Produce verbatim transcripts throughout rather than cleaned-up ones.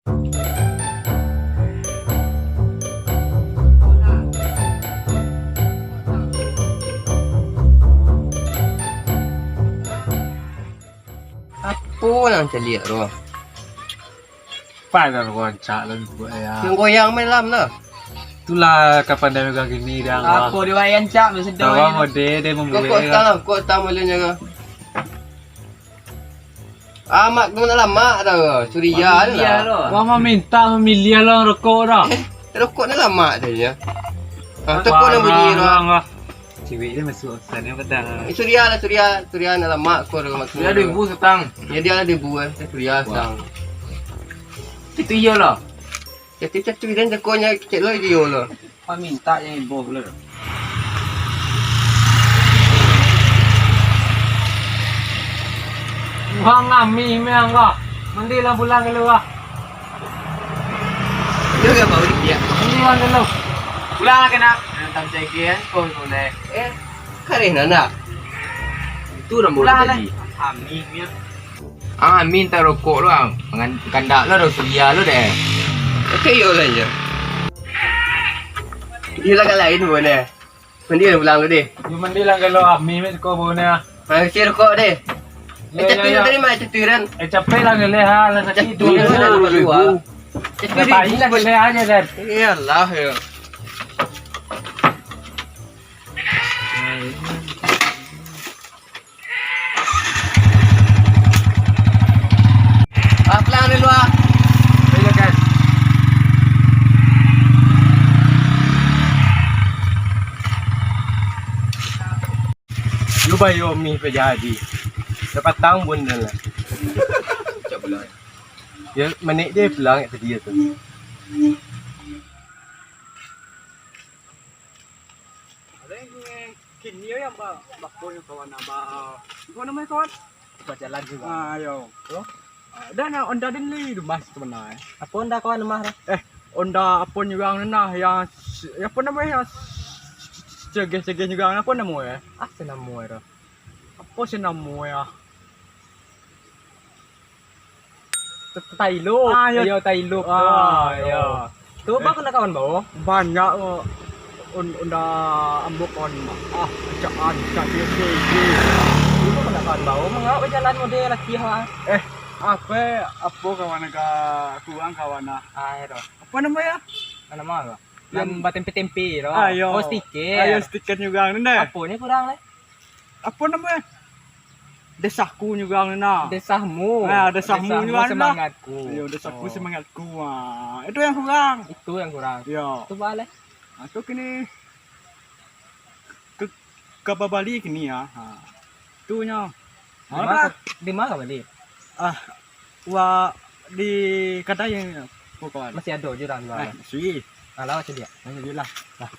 Apo nan caliak tu? Padahal rancak lah buat ya. Yang goyang malam lah. Itulah kapan dah megang gini dah. Apo dia rancak, maksud dia. Tahu mode dia membuat. Kok tak lah, kok tak malunya ke? Amak tu nak lamak dah. Suria lah. Wah, maminta mamiliah lah rokok dah. Eh, rokok ni lamak dah ya. Ha, tu kok nak bunyi dah. Ciwik dia masuk sana padahal. Eh, Suria lah, Suria. Suria nak lamak kau dah lamak. Suria dua ribu setang. Ya, dia lah dua ribu eh. Suria setang. Itu iyo lah. Catu-catu dan jakonyo kecek lah iyo lah. Paminta yang iboh lah. Wah, ngami meh angga. Mandi lah pulang dulu lah. Yo, yo, baru dia. Mandi lah dulu. Pulang lah kena. Nonton cek kan. Oh, boleh. Eh, kareh nanda. Itu namo tadi. Amin ya. Ah, Amin tak rokok lo, ah. Mangan-, kandak lo, dah suria lo deh. Oke, yo lah, yo. Iyo lah kat lain, bukan deh. Mandi lah pulang lo deh. Yo, mandi lah kalau Amin, meh, suko bukan deh. Mandi rokok deh. Eh, tapi tadi mah cetiran. Eh, capek lah ngeleh, ha, lah sakit. Cetiran lah dua ribu. Cetiran lah ngeleh aja, deh. Iyalah, yo. Ah, pelan dulu, ah. Ayo, guys. Lu bayo mih pe jadi. Dah patang pun dah lah. Cak pulang. Ya, menek je pulang kat tadi tu. Ada yang kini yang ba-, bakul yang kawan abah. Apa namanya, kawan? Buat jalan juga. Ah, yo. Lo? Ah, dah nak Honda den li rumah sebenarnya. Apa Honda kawan rumah tu? Eh, Honda apa nyurang ni nah, yang s-, yang apa namanya, yang s-, s-, s-, cegeh-cegeh nyurang, apa namanya? Ah, senamo tu. Apa sih namanya? T-, Tailo. Ah, yo. Iyo, Tailo. Ah, ah, yo. Yo. Tu, eh, bang, nak kawan bao? Banyak, oh. Un-, unda ambo kawan, ah, acak-acak, iyo, iyo, iyo. Tu, bang, nak kawan bao? Mangapa bajalan mode laki, ha? Eh, apa, apa kawan agak kurang kawan, ah? Ah, iyo. Apa namanya? Nama apa? Yang nan batempe-tempe tu. Ah, yo. Oh, stiker. Ah, yo, stiker juga, nanda. Apa ni kurang, le? Apa nama? Desahku nyurang ni nah. Desahmu. Ah, desahmu nyurang ni nah. Semangatku. Iyo, desahku semangatku. Ah, itu yang kurang. Itu yang kurang. Iyo. Tu baleh. Ah, tu kini ke, ka babali kini ya. Ha. Tu nyo. Di ma ka, di ma ka bali? Ah, Wa di kadai ko kawan. Masih ado je urang jual. Eh, masih. Alah, masih dia. Masih dia lah. Lah.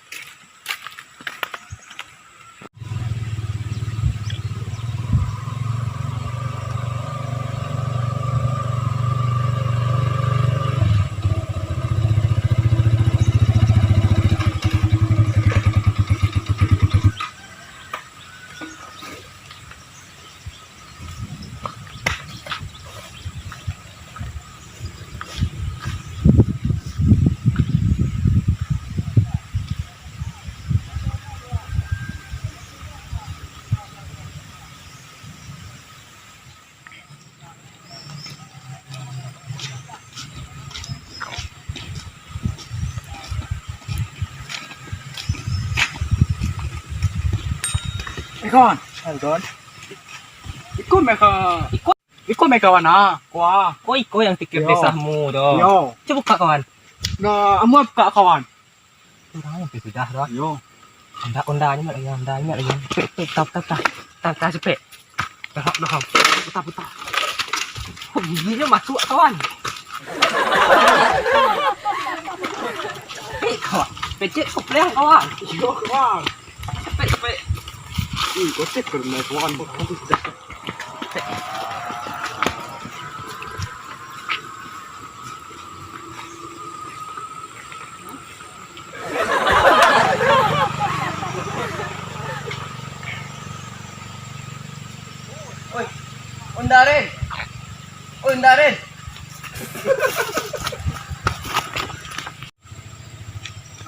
Eh, kawan. Halo, kawan. Iko meh ka-, iko, iko meh kawan, ah. Kuah. Ko iko yang tikir desahmu tu. Yo. Cubo buka, kawan. Nah, amuah buka, kawan. Kurang lebih sudah tu. Yo. Onda, onda ni mak lagi, onda ni mak lagi. Cepek, cepek, tap, tap, tap. Tap, tap, cepek. Dah, dah. Putar, putar. Kok bunyinya masuk, kawan? Cepek, kawan. Pencet kopleng, kawan. Yo, kawan. Cepek, cepek. Ih, gocek kena, kawan. Oi, Onda Ren. Oi, Onda Ren.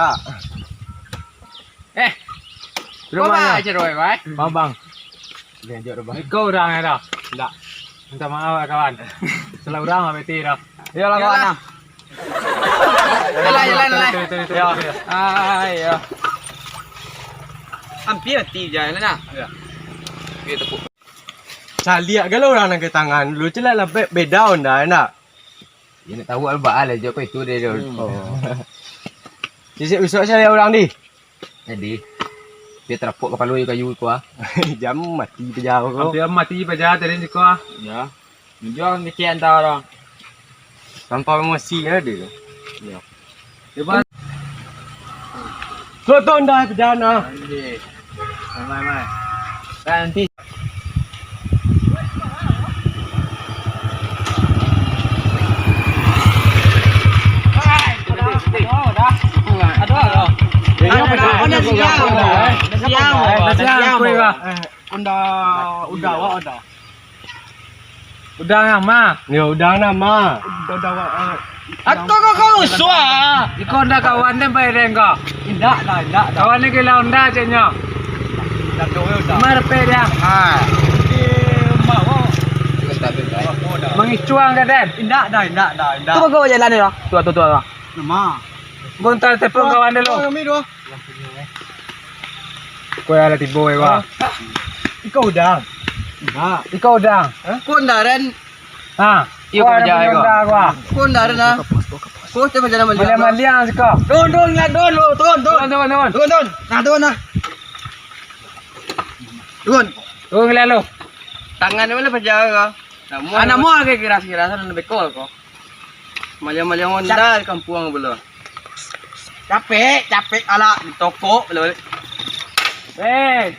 Indak. Eh, rumah ya? Aja doh, Bang. Bang, bang. Dia ajak dah, Bang. Iko urang ya dah. Indak. Minta maaf lah, kawan. Salah urang lah, berarti dah. Iyalah, kawan, ah. Jalan, jalan, jalan. Betul, betul, betul, betul. Ah, iya. Hampir mati jalan lah. Iya. Dia tepuk. Caliak galo urang nan ka tangan. Lu celak lah be-, beda onda, indak? Ya, nak tahu abah lah, jawab itu dia, dia. Hmm. Oh. Sisik besok caliak urang di. Jadi, dia terapuk kapalo kayu ko, ah. Jam mati paja ko. Hampir mati paja tadi siko, ah. Ya. Menjual kecek antah orang. Tanpa emosi ya dia. Ya. Dia pas. Tuan-tuan dah berjalan, ah. Anjir. Mai, mai. Nanti. Aduh, aduh. Siang, siang, siang. Udah, udah, udah. Udah, Mang. Yo, udah, Mang. Udah, udah, eh. Atau kau, kau usah. Iko ndak kawan den, Pak Eren, kau. Indak lah, indak lah. Kawan ni gila onda caknyo. Indak, kau udah. Mar pe dia. Ah. Di rumah, oh. Mangicuang ka den. Indak dah, indak dah, indak. Tu kau jalan ni lah. Tu, tu, tu, tu. Nama? Gontal tepung kawan dulu. Kami dua. Kau ada tibo, eh, wah. Iko udang. Indak. Iko udang. Kok ndaran? Ha. Iyo, kau ada paja, kau. Kok ndaran, ah? Kok cuma jalan maliang, maliang siko. Turun, turun, lah, turun, turun, turun, turun. Turun, turun, turun. Nah, turun, nah. Turun. Turun, lalu. Tangan mana paja kau? Anak mau agak keras-keras, anak bekol kau. Maliang-maliang onda di kampuang pulo. Capek, capek, alah, di toko pulo. Eh.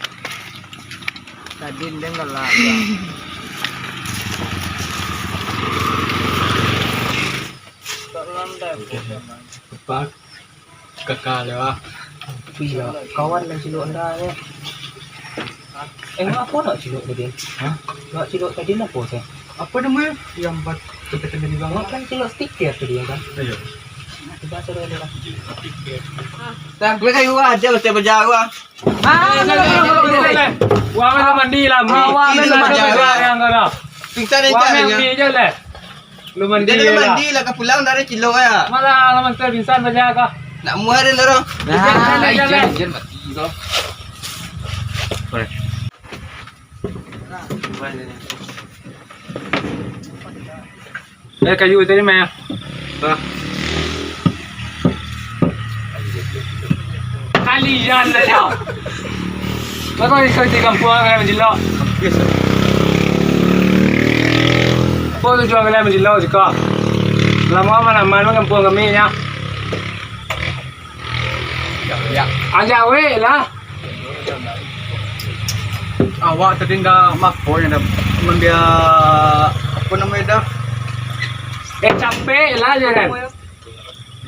Tadi dia galak. Tepak. Kakak lewat. Wih, lah, kawan lah cilok onda, ya. Eh, apo nak cilok tadi? Hah? Nak cilok tadi apo, Seh? Apo namonyo? Yang buat kita tadi bang. Kan cilok stiker tadi, ya, kan? Iyo. Coba suruh dia lah. Stiker. Dah, gue kayu aja, mesti berjalan. Ah, boleh, boleh, boleh, boleh. Wah, main mandi lah, mandi. Wah, main mandi lah, yang kau dah. Pingsan aja. Wah, main mandi aja lah. Lu mandi lah. Mandi lah, ka pulang dari cilok ya. Malah lah mantel pingsan banyak kah? Nak muarin dulu. Nah, ijan, ijan mati kau. Eh, kayu tadi mah. Bah. Kalian lah kau. Kau tahu ikan di kampung kalian menjelok. Kau tu jual kalian menjelok juga. Lama mana mana kampung kami ya. Ya. Ajak weh lah. Awak tadi ndak mapo yang dah mambiak, apo namonyo dah? Eh, capek lah, jangan.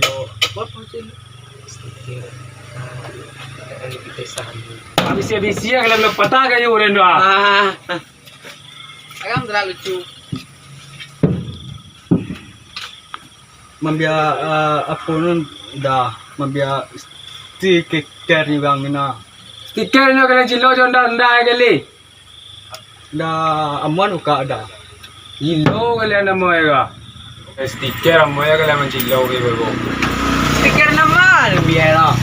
Yo, apo sih? Habis-habis ya kalau belum patah kayu udah doa. Ah, ah. Agam terlalu lucu. Mambia, eh, apo nun dah, mambia stiker ni bang ni nah. Stiker ni kalau cilo jo ndak ndak kali. Ndak amuan buka dah. Gilo kalian namo ya. Stiker namo ya kalian mancilo ke bego. Stiker nama ambil lah.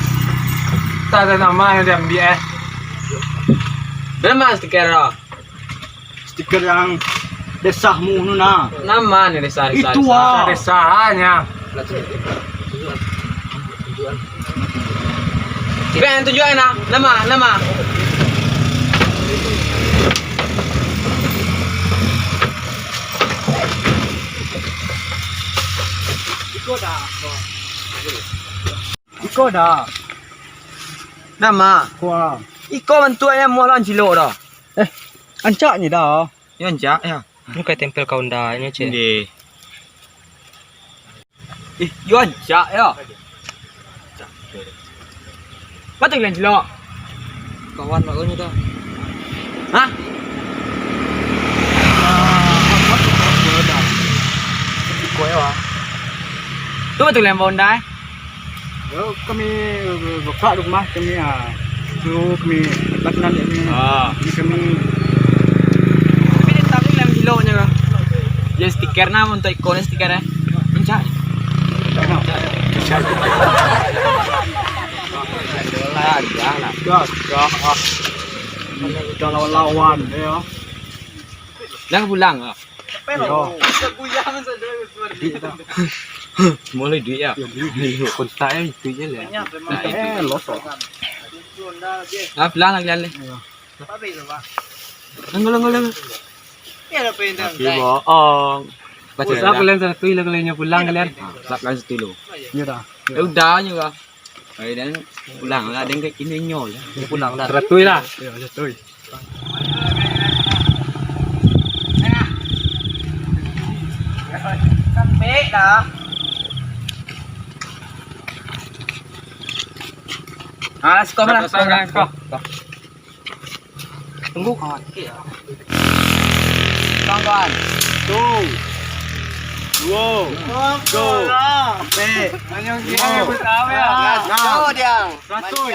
Tak ada nama yang diambil eh. Nama stiker lah. Stiker yang desahmu tu nah. Nama ni desah, desah, itu desah. Ah. Desahnya. Tunjuak yang tunjuak nah. Nama, nama. Iko dah. Iko dah. Nama. Kuah. Iko bantuaknya mualan cilok dah. Eh, ancaknya dah. Yo ancak ya. Ini kayak tempel ka Honda ini, Cek. Nggih. Ih, yo ancak ya. Batul kan cilok? Kawan baru ni dah. Hah? Iko ya, Wak. Tu batul kan Honda eh? Yo, kami buka rumah kami, ah. Tu kami batanan kami. Ah. Ini kami. Tapi dia tahu lem gilo nya. Ya stiker nah untuk iko ni stiker eh. Pencak. Dah, dah, ah. Udah lawan-lawan ya. Dah pulang ah. Yo. Mulai duit ya. Yo, duit. Yo, kontak ya itu je lah. Eh, los. Ah, pulang lagi lagi. Yo. Nanggo, nanggo, nanggo. Tapi bohong. Baca dah. Kalian satu lo kalian pulang kalian. Sap kalian satu lo. Yo dah. Ya udah juga. Ayo dan pulang lah, dan ke kini nyo lah. Pulang dah. Satu lah. Yo, satu. Sampai dah. Ah, sekolah, sekolah, sekolah. Tunggu kawan. Kawan. Tu. Duo. Duo. Ampek. Hanya gini. Nah. Nah. Seratus.